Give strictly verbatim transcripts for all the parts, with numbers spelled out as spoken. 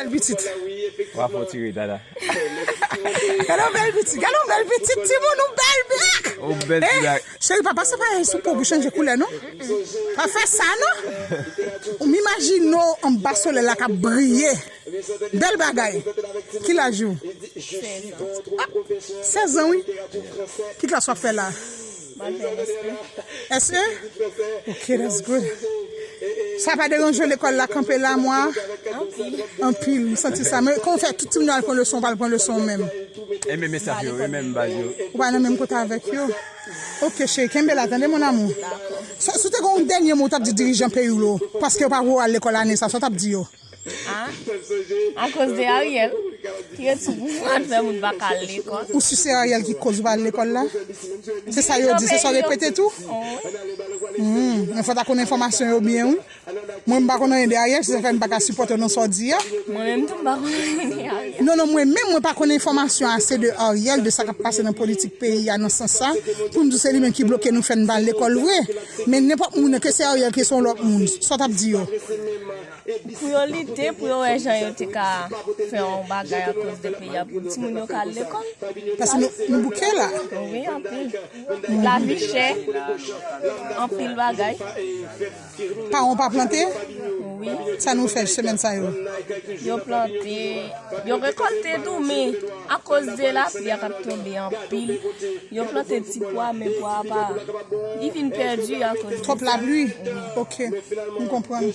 Bèl pitit. W a fè w tire dada. Gade yon bèl pitit, gade yon bèl pitit, timoun, yon bèl blak. Yon bèl ti blak. Cheri, pa pase pa sou po pou chanje koulè, non. Pa fè sa, non. Ou m imajine w anba solèy la k ap briye. Bèl bagay. Ki laj ou? Sèz an. Ah, sèz an, wi. Ki klas w ap fè la? M ap fè S E. S E? Ok, that's good. Sa pa deranje w lekòl la kanpe la, mwa? Anpil. Anpil, m santi sa. Men kòman w fè tout timoun yo al pran leson, w pa al pran leson w menm? E men mesaj yo, e men baz yo. Ou pa nan menm kote avèk yo? Ok, cheri, kenbe la, tande, mon amour. Dakò. Si, si w te gen yon dènye mo w t ap di dirijan peyi w yo, paske yo pa voye w al lekòl ane sa, sa w t ap di yo? Ah, akoz de Ariel, ki ret sou pouvwa, l fè moun pa ka al lekòl. Ou si se Ariel ki koz ou pa al lekòl la? Se sa yo di, se sa w repete tou? Wi. Hmm, men fò w ta konn enfòmasyon yo byen, wi. Mwen, m pa konn anyen de Ariel, se sa fè m pa ka sipòte w nan sa w di a. Mwen menm tou, m pa konn anyen de Ariel. Non, non, mwen menm, mwen pa konn enfòmasyon ase de Ariel, de sa k ap pase nan politik peyi a, nan sans sa, pou m di w se li menm ki bloke nou, fè n pa al lekòl vre. Men nenpòt moun, ke se Ariel, ke se yon lòt moun, sa w t ap di yo? Pou yo lite, pou yo wè jan yo te ka fè yon bagay akoz de peyi a, pou timoun yo ka al lekòl. Paske nou, nou bouke la. Wi, anpil. Lavi chè, anpil bagay. Paran w pa plante? Wi. Sa nou fè semèn sa yo? Yo plante, yo rekòlte tou, men akoz de lapli a k ap tonbe anpil, yo plante ti pwa, men pwa a pa, li vin pèdi akoz de sa. Twòp lapli? Wi. Ok, m konprann.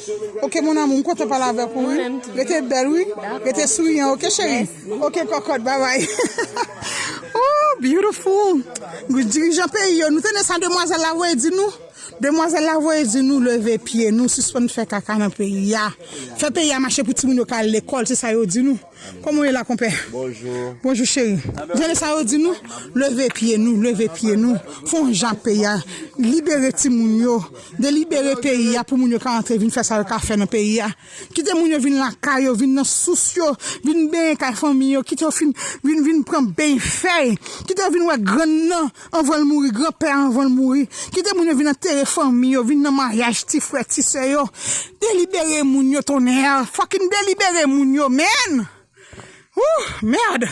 Ok, mon amour, m kontan pale avèk ou, wi. Mwen menm tou. Rete bèl, wi. Dakò. Rete souriyan, ok, cheri? Mèsi. Ok, kòkòt, bye bye. Oh, beautiful. Dirijan peyi yo, nou tande sa demwazèl la voye di nou? Demwazèl la voye di nou leve pye nou, sispann fè kaka nan peyi a. Fè peyi a mache pou timoun yo ka al lekòl, se sa yo di nou. Kòman w ye la, konpè? Bonjou. Bonjou, cheri. Tande sa yo di nou? Leve pye nou, leve pye nou. Fè yon jan peyi a. Libere timoun yo. Delibere peyi a pou moun yo ka antre vin fè sa yo ka fè nan peyi a. Kite moun yo vin lakay yo, vin nan sous yo, vin benyen kay fanmi yo, kite yo fin, vin, vin pran beny fèy, kite yo vin wè grann nan anvan l mouri, granpè a anvan l mouri, kite moun yo vin antere fanmi yo, vin nan maryaj ti frè, ti sè yo. Delibere moun yo, tonnè, fucking delibere moun yo, man! Ooh, mèd!